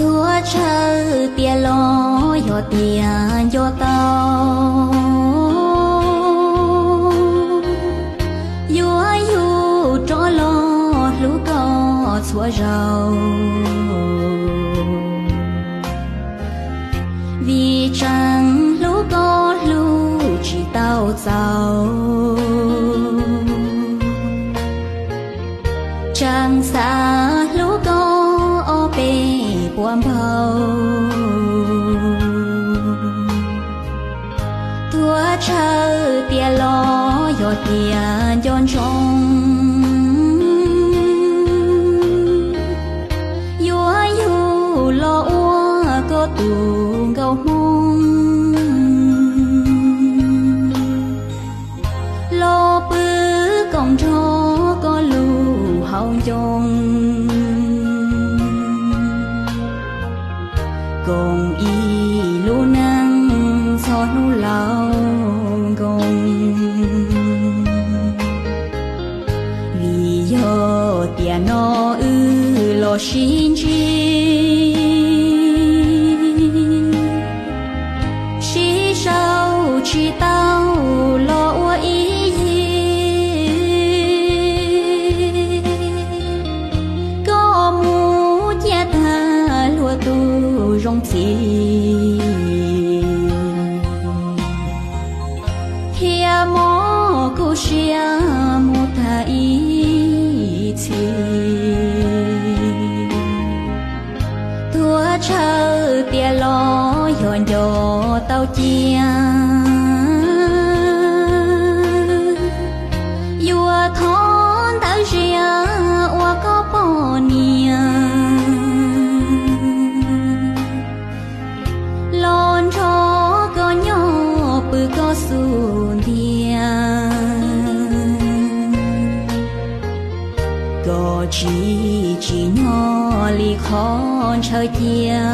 Tuav tsawv tias los yog tias nco tau, yuav yug rov los hlub koj txhua zaus. Vim tseem hlub koj hlub tsis tau txaus, tseem xav hlub koj ob peb puas npaug. Tuav tsawv tias los yog tias nco ntsoov, yuav yug los ua koj tus nkauj hmoob, los pw koom nrog koj lub hauv ncoo, koom ib lub neej txog hnub laus nkoos. Vim yog tiam no wb los sib ntsib, sib sau tsis tau los ua ib yig. Koj mus ciaj tag luag tus zoo txiv, thiab mob kuv siab mus tag ib txhis. Tuav tsawv tias los yog nco tau cia, yuav thov ntawv zia ua koj poj niam, los nrog koj nyob pw koj xub ntiag, kom tsis tsim nyog li qhov ntshaw cia.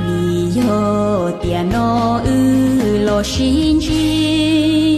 Vim yog tiam no wb los sib ntsib,